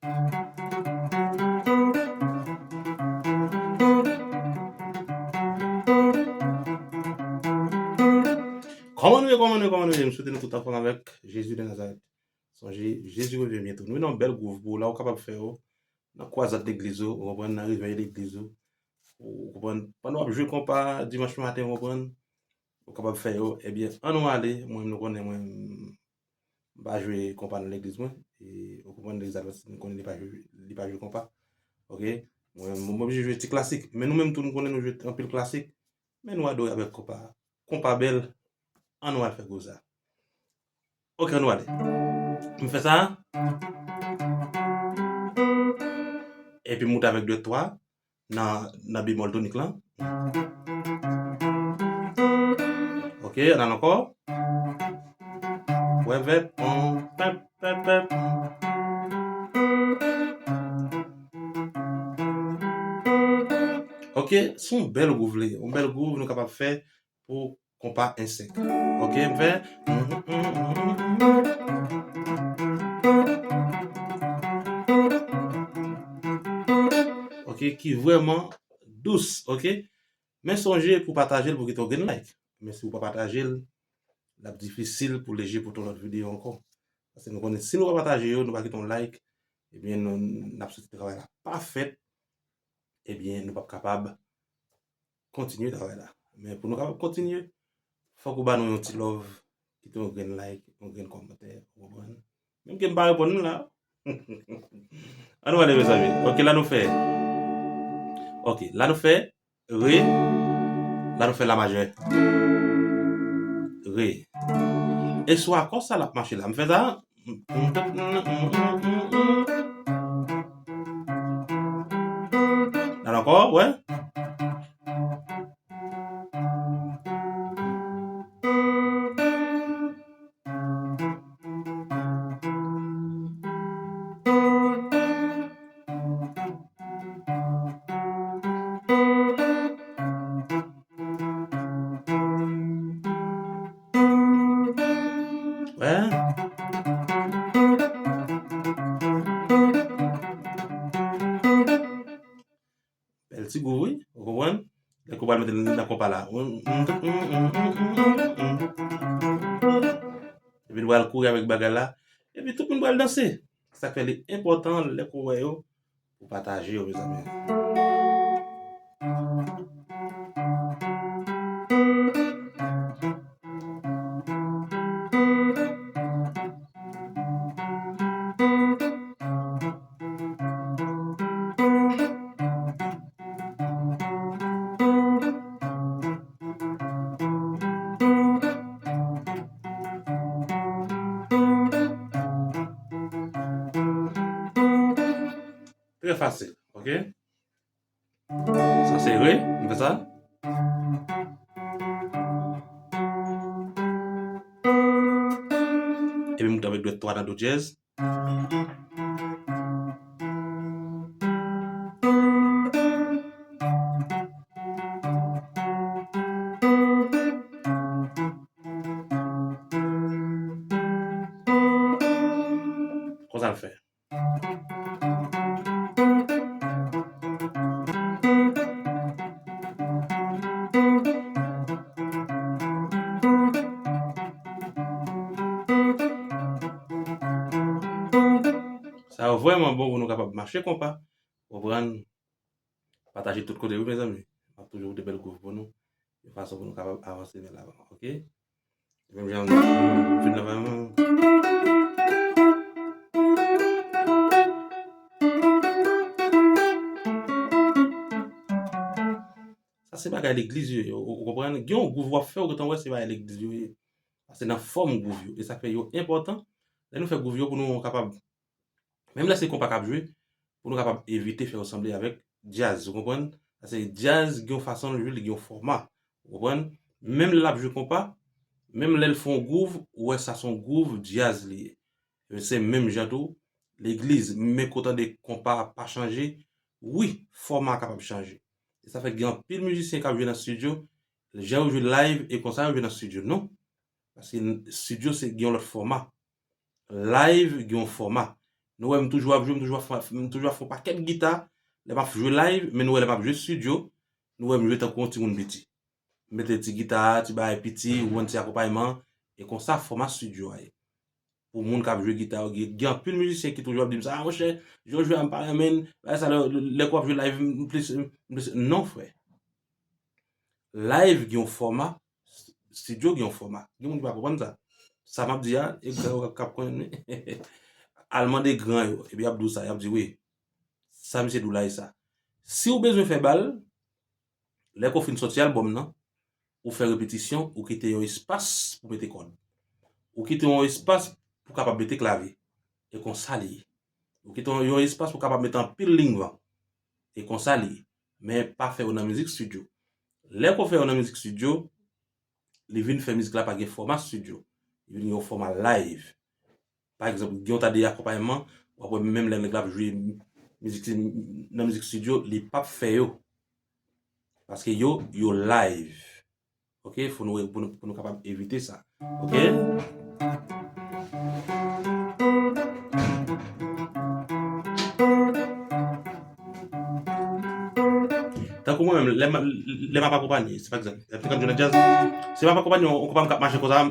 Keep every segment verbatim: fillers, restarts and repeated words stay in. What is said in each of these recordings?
Kòman nou ye, kòman nou ye, kòman nou ye? M swete nou tout anfòm avèk Jezi de Nazarèt. Sonje, Jezi revyen byento. Nou nan yon bèl gwouv pou ou la, ou kapab fè yo nan kwazad legliz ou, ou konprann, nan revèy legliz ou. Ou konprann, pandan w ap jwe konpa dimanch maten, ou konprann, ou kapab fè yo. Ebyen, ann nou ale, mwen menm nou konnen, mwen, m pa jwe konpa nan legliz mwen. E, ou konprann, legliz advantis, nou konnen li pa jwe, li pa jwe konpa. Oke? Mwen, mwen, mwen oblije jwe ti klasik. Men nou menm tou, nou konnen nou jwe anpil klasik. Men nou adore avèk konpa. Konpa bèl, ann nou al fè gwo sa. Oke, ann nou ale. M fè sa. Epi m moute avèk dwèt twa nan, nan bemòl tonik lan. Oke, ann al ankò. Wè vèp, pon, pèp, pèp, pèp. Oke, se yon bèl gwouv li ye. Yon bèl gwouv nou kapab fè pou konpa en senk. Oke, m fè. Oke, ki vrèman dous, oke? Men sonje pou pataje l, pou kite yon grenn like. Men si w pa pataje l, l ap difisil pou l eje pou yon lòt videyo ankò. Paske nou konnen, si nou pa pataje yo, nou pa kite yon like, ebyen, nou, n ap santi travay la pa fèt, ebyen, nou p ap kapab kontinye travay la. Men pou nou kapab kontinye, fòk ou ba nou yon ti love, kite yon grenn like, yon grenn kòmantè, ou konprann? Menm ke m pa reponn nou la. Ann nou ale, mezanmi. Oke, la nou fè. Oke, la nou fè re. La nou fè la majè. Re. E sou akò sa l ap mache la. M fè sa. Al ankò, wè. Wè. Bèl ti gwouv, wi. Ou konprann? Lè ke w pral mete l nan konpa la. Epi nou pral kouri avèk bagay la. Epi tout moun pral danse. Sa k fè li enpòtan lè ke w wè yo, pou pataje yo, mezanmi. Trè fasil, oke? Sa se re, m fè sa. Epi m moute avèk dwèt twa nan do dyèz. Konsa l fè. Sa yo vrèman bon pou nou kapab mache konpa, konprann, pataje tout kote, wi, mezanmi. M ap toujou pote bèl gwouv pou nou, yon fason pou nou kapab avanse vè lavan, oke? Menm jan nou fin nan vrèman. Sa se bagay legliz yo ye, ou, ou konprann? Gen yon gwouv w ap fè, ou gentan wè se bagay legliz yo ye. Paske nan fòm gwouv yo. E sa fè yo enpòtan. Lè nou fè gwouv yo pou nou kapab, menm lè se konpa k ap jwe, pou nou kapab evite fè yo sanble avèk djaz, ou konprann? Paske djaz gen yon fason l jwe, li gen yon fòma, ou konprann? Menm lè l ap jwe konpa, menm lè l fè yon gwouv, ou wè sa se yon gwouv djaz li ye. Se menm jan tou, legliz, men ke w tande konpa a pa chanje, wi, fòma a kapab chanje. E sa fè gen anpil mizisyen k ap jwe nan estidyo, jan yo jwe live, e konsa yo jwe nan estidyo, non. Paske estidyo se gen yon lòt fòma. Live gen yon fòma. Nou wè m toujou ap jwe, m toujou ap fè, m toujou ap fè yon pakèt gita. Lè m ap jwe live, men nou wè lè m ap jwe studio, nou wè m jwe tankou yon timoun piti. M mete ti gita, ti bagay piti, ou konn ti akonpayman, e konsa fòma studio a ye. Pou moun k ap jwe gita yo, gen, gen anpil mizisyen ki toujou ap di m sa, "Ah, monchè, jan w jwe a, m pa renmen l, bagay sa, lè, lè, lè w ap jwe live, m plis, m plis." Non, frè. Live gen yon fòma, studio gen yon fòma. Gen moun ki pa konprann sa. Sa m ap di a, e gran yo k ap konnen. Al mande gran yo, epi y ap di w sa, y ap di, "Wi, sa misye di w la, e sa." Si w bezwen fè bal, lè ke w fin sòti albòm nan, ou fè repetisyon, ou kite yon espas pou mete kòd. Ou kite yon espas pou kapab mete klavye. E konsa li ye. Ou kite yon, yon espas pou kapab mete anpil liy van. E konsa li ye. Men pa fè yo nan mizik studio. Lè ke w fè yo nan mizik studio, li vin fè mizik la pa gen fòma studio. Li vin gen yon fòma live. Pa egzanp, gen yon ta de akonpayman, w ap wè menm lè nèg la ap jwe mizik nan mizik studio, li p ap fè yo. Paske yo, yo live. Ok, fò nou, pou nou, pou nou kapab evite sa. Ok? Tankou mwen menm, lè m, lè m ap akonpanye, se pa egzanp, lè m te konn jwe nan djaz, se m ap akonpanye yon, yon konpa m k ap mache konsa.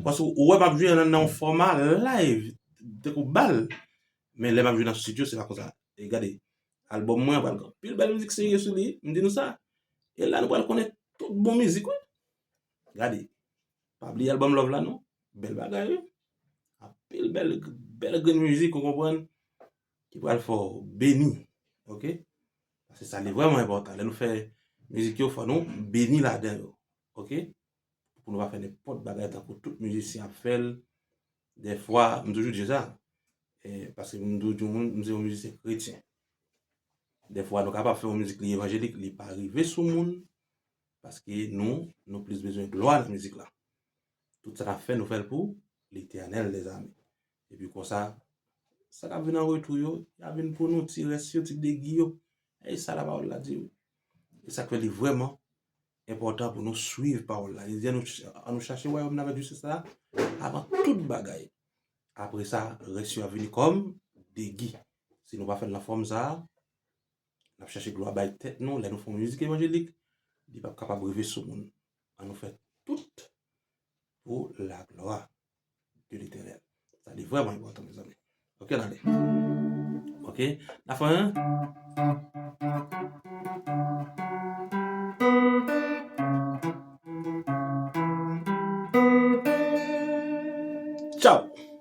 Paske ou wè m ap jwe nan, nan yon fòma live, tankou bal. Men lè m ap jwe nan studio, se pa konsa. E gade, albòm mwen an pral gen anpil bèl mizik serye sou li, m di nou sa. E la nou pral konnen tout bon mizik, wi. Gade, pa bliye albòm Love la non. Bèl bagay, wi. Anpil bèl, bèl grenn mizik, ou konprann, ki pral fè w beni. Ok? Paske sa li vrèman enpòtan. Lè nou fè mizik yo, fò nou beni ladan yo. Ok? Pou nou pa fè nenpòt bagay tankou tout mizisyen ap fè l. Dèfwa, m toujou di sa. E, paske m toujou di moun, m se yon mizisyen kretyen. Dèfwa, nou kapab fè yon mizik li evanjelik, li pa rive sou moun, paske nou, nou plis bezwen glwa nan mizik la. Tout sa n ap fè, nou fè l pou Letènèl dèzame. Epi konsa, sa k ap vin an retou yo, y a vin pou nou, ti rès yo, ti degi yo. E sa lapawòl la di, wi. E sa k fè li vrèman enpòtan pou nou swiv pawòl la. Li di, ann nou, ann nou chache wayòm nan avèk jistis la avan tout bagay. Apre sa, rès yo ap vini kòm degi. Si nou pa fè l nan fòm sa a, n ap chache glwa bay tèt nou. Lè nou fè yon mizik evanjelik, li p ap kapab rive sou moun. Ann nou fè tout pour la gloire de l'Éternel. Sa li vrèman enpòtan, mezanmi. Ok, n ale. Ok, n a fè, hein? Tchao.